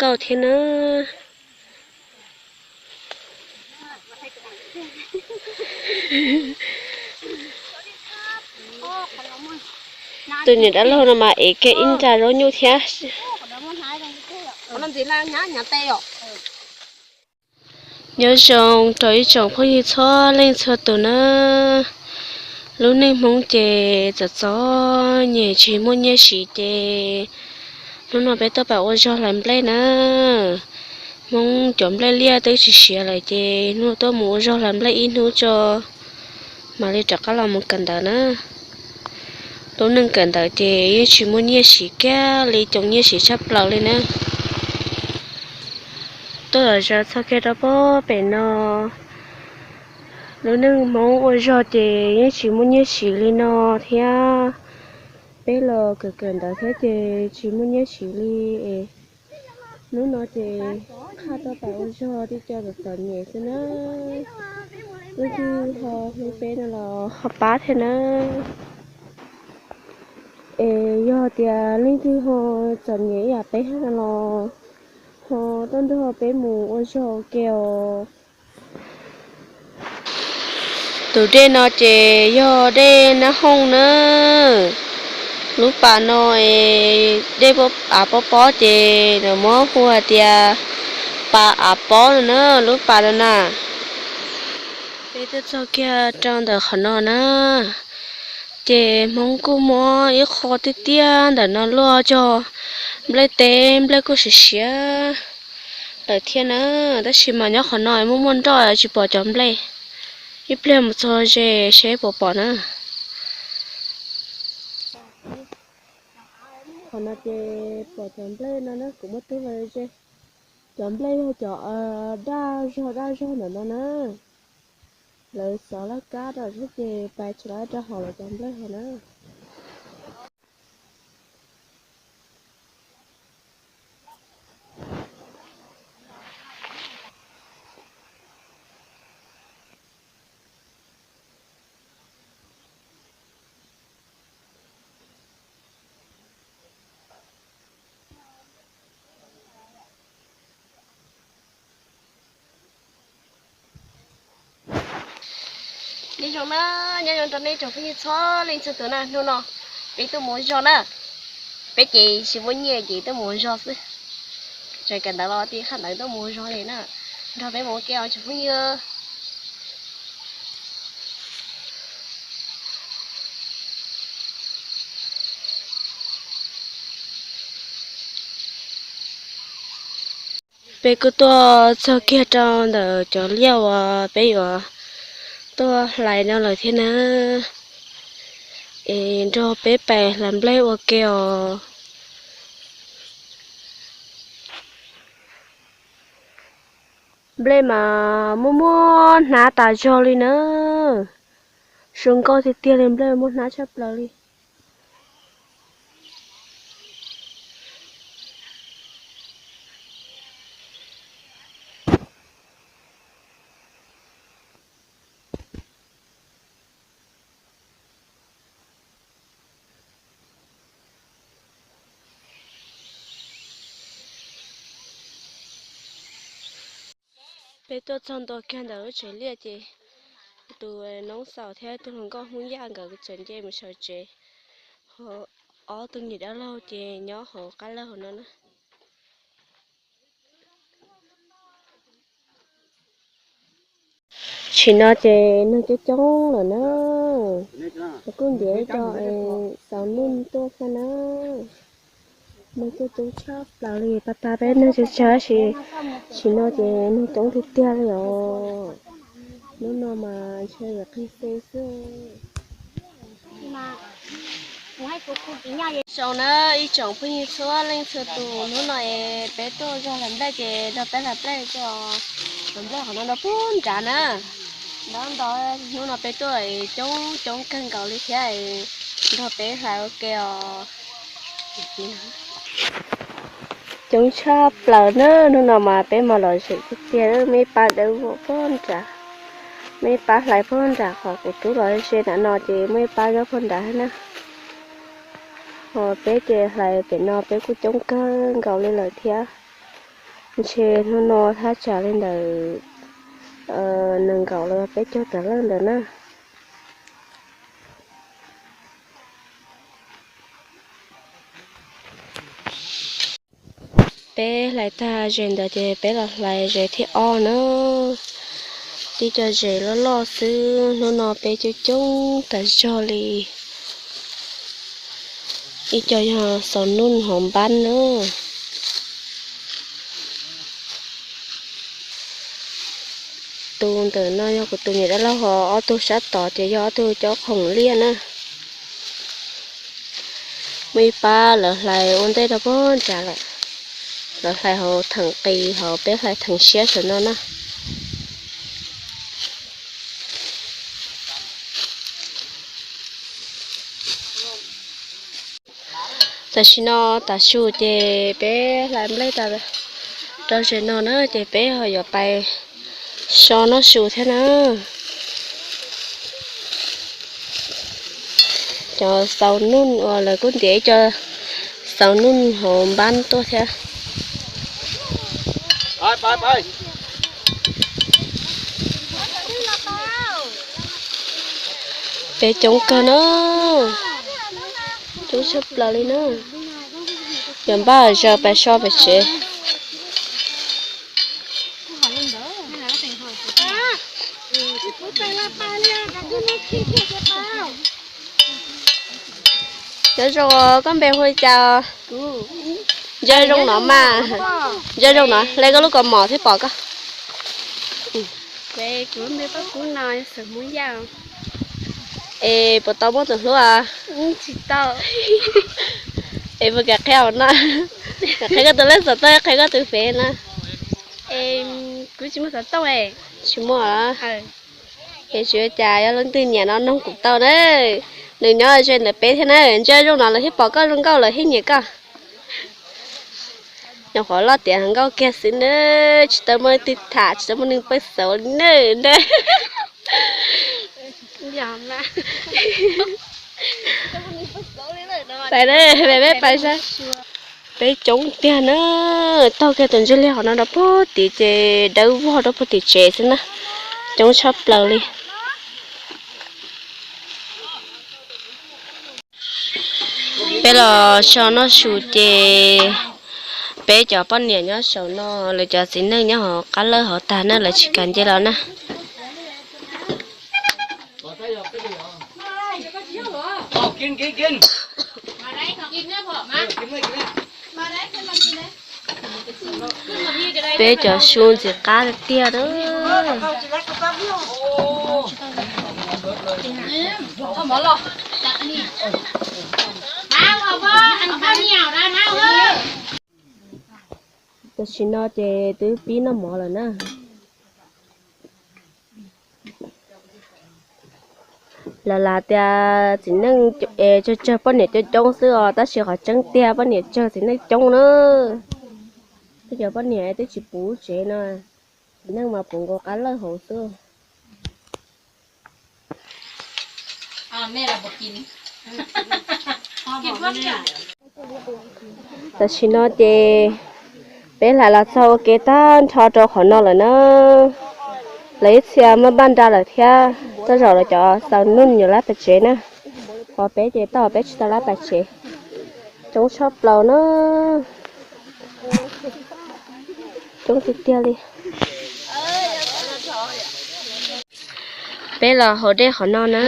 tau thiab na. Tus niam dab laug no mas ev kiag ib nra zaub nyuj thiab. Nyob zoo rau ib tsoom phooj ywg txhua leej txhua tus na. Lub neej Hmoob ces txom txom nyem tsis muaj nyiaj siv ces hnub no peb tuaj pab ua zog hlais nplej na. Hmoob cov nplej liaj twb tsis siav lawm ces hnub no tuaj mus ua zog hlais nplej ib hnub tso mam li rov qab los mus kawm ntawv na. Lub neej kawm ntawv ces yeej tsis muaj nyiaj siv kiag li, cov nyiaj siv tshaj plaws li na. Tuaj los zaws txog kiag rau pem no, lub neej Hmoob ua zog ces yeej tsis muaj nyiaj siv li no thiab. Peb los kawm kawm ntawv thiab ces tsis muaj nyiaj siv li es hnub no ces qhaj tuaj pab ua zog tej co txom txom nyem xwb na. Leej twg ho hlub peb no los ho pab thiab na. Es yog tias leej twg ho txom nyem ib yam peb thiab no los ho tuaj nrog peb mus ua zog ua ke os. Tus dej no ces yog dej Nab Hooj na. Lub pas no es dej av pob pob ces lawv muab hu hais tias pas av pob no na, lub pas no na. Peb tuaj txog kiag rau ntawm qhov no na, ces Hmoob kuj muab ib qho tiaj tiaj ntawm no luaj cog nplej teb, nplej kuj siav siav lawm thiab na. Tab sis mas nyob qhov no muaj muaj nroj tsis pom cov nplej. Ib pliag mus txog ze seb puas pom na. Qhov no ces pom cov nplej no na, kuv muab tug los ze. Cov nplej yog cov daj zog daj zog ntawm no na. Lawv xov laj kab rau sab ces pais tsis laib rau hauv lawv cov nplej hauv na. Nyob zoo na, nyob zoo rau nej tsoom phooj ywg txhua leej txhua tus na. Hnub no peb tuaj mus ua zog na, peb ces tsis muaj nyiaj ces tuaj mus ua zog xwb. Tseem kawm ntawv los tij qhaj ntawd tuaj mus ua zog li na. Nrog peb mus ua ke os tsoom phooj ywg. Peb kuj tuaj txog kiag rau ntawm cov liaj uas peb yuav tuaj hlais no lawm thiab na. Es nrog peb pais hlais nplej ua ke os. Nplej mas muaj muaj hnab tas zog li na. Zoo nkauj tiag tiag li, nplej muaj hnab tshaj plaws li. Peb tuaj txog ntua kiag ntawm lub tsev liaj ces tus noob xaus thiab tus hluas nkauj Hmoob Yaj nkawd txawm nce mus sawv tsev, ho ob tug niam dab laug ces nyob hauv qab lawj hauv no na. Tsim no ces neeg coob coob lawm na, kuj ntiav cov xaus ntuj tuaj xwb na. Neeg coob coob tshaj plaws li, pas tag peb neeg tsawg tsawg tab sis tsim no ces neeg coob tiag tiag li os. Hnub no mas ntshe yuav qig xe xwb. Zoo na ib tsoom phooj ywg txhua leej txhua tus, hnub no es peb tuaj zog hlais nplej ces nrog peb hlais nplej, hlais nplej qhov no nrog puag nrad na. Nrog nrog hnub no peb tuaj coob coob kawg nkaus li thiab, nrog peb hlais ua ke os. Coob tshaj plaws na, hnub no mas peb mas lom zem tiag tiag, muaj ib pab dawb vog puag nrad, muaj ib pab hlais puag nram qhov kuv rub los ze nram no ces muaj ib pab nyob puag nrad na. Ho peb ces hlais pem no peb kuj coob kawg nkaus li lawm thiab. Ntshe hnub no thaj tsam li ntawm nees nkaum los peb caug tawm leej ntawd na. Peb hlais tag zes ntawd ces peb los hlais zes thib ob na. Tib co zes loj loj xwb, hnub no peb coob coob tas zog li. Ib co yog xaus nuj hauv npab na. Tus ntawm no yog kuv tus niam dab laug, ho ob tug sab tod ces yog ob tug cov khoom liaj na. Muaj ib pab lawv hlais ua ntej rau pag nrad lawm. Lawv hlais hauv theem qis, ho peb hlais theem siab saum no na. Tam sim no tav su ces peb hlais nplej tas rau zes no na, ces peb ho yuav pais so noj su thiab na. Cov xaus nuj uas lawv kuj ntiav ib co xaus nuj hauv npab tuaj thiab. Peb coob kawg na, coob tshaj plaws li na. Yog npaj zaws pais so pem tsev. Nyob zoo, koj npe hu li cas? Nco zoo no mas. Nco zoo no, hle koj lub kaus mom thiab pom koj. Es puas tau muaj tus hlub? Es puas kam qhia no? Qhia koj tus lej xov tooj, qhia koj tus fev na. Kuv tsis muaj xov tooj. Tsis muaj. Es tsis ua cas, yog leej twg nyiam no noog kuv tau na. Nws nyob ze ntawm peb thiab na, ntsej zoo no lawv thiaj pom koj zoo nkauj, lawv thiaj nyiam koj. Nyuam qhuav loj tiav hluas nkauj kiag xwb na, tsis tau muaj leej twg tham, tsis tau muaj neeg pab xauv li na. Pais, peb pais saib. Peb coob tiag na, taug kiag tus ntsuj liag qhov no rau puag tim ces dawb vog rau puag tim tsev xwb na, coob tshaj plaws li. Peb los so noj su ces peb cov poj niam nyob saum no, lawv cov txiv neej nyob hauv qab lawj hauv tag na, lawv tsis kam nce los na. Peb cov su ntxim qab tiag tiag. Tam sim no ces twb pib noj mov lawm na. Lawv lam tias txiv neej es tsawg tsawg poj niam coob coob xwb os, tab sis qhov tseeb tiag poj niam tsawg txiv neej coob na. Peb cov poj niam twb tsis puv tsev no, txiv neej mas puv nkaus qab lawj hauv xwb. Tam sim no ces peb hlais los txog ua ke tag nrho rau qhov no lawm na. Lawv ib txhia muab npaj nra lawm thiab, tej zaum lawv cov xaus nuj yuav lab pais tsev na. Ho peb ces tau, peb tsis tau lab pais tsev. Coob tshaj plaws na. Coob tiag tiag li. Peb los haus dej qhov no na.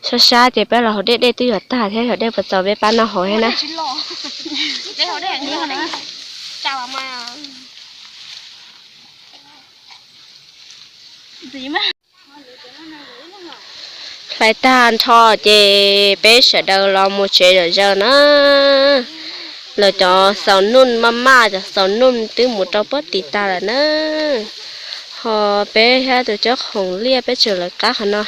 Sab sab ces peb los haus dej, dej twb yuav tag thiab, yog dej puas txaus peb pab noj hauv thiab na. Hlais tag nrho ces peb sawv daws los mus tsev zom zaws na. Lawv cov xaus nuj maj maj, cov xaus nuj twb mus rau puag tim tas lawm na. Ho peb thiab tus cob khoom liaj peb tseem lawv qab qhov no.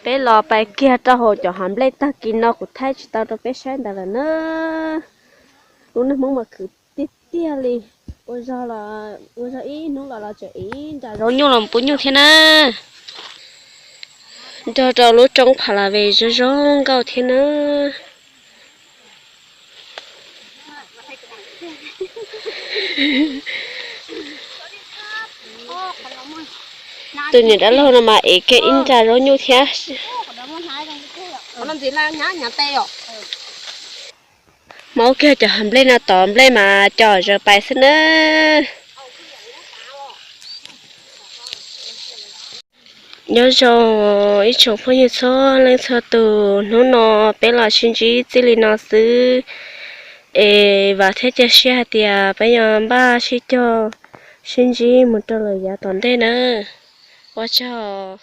Peb los pais kiag rau hauv cov hav nplej tag kis no kuv thaij tsis tau rau peb saib ntawd lawm na. Lub neej Hmoob mas khwv tiag tiag li. Ua zog los ua zog ib hnub los los tseem ib nra zaub nyuj los pub nyuj thiab na. Nrog rau lub roob Pha La Ve zoo zoo nkauj thiab na. Tus niam dab laug no mas ev kiag ib nra zaub nyuj thiab. Hmoob kiag cov hav nplej no tod nplej mas cov zaws pais xwb na. Nyob zoo ib tsoom phooj ywg txhua leej txhua tus, hnub no peb los sib ntsib txij li no xwb. Es vam thiab cia siab hais tias peb yuav npaj sib cog sib ntsib mus rau lawm yav tom ntej na. Ua tsaug.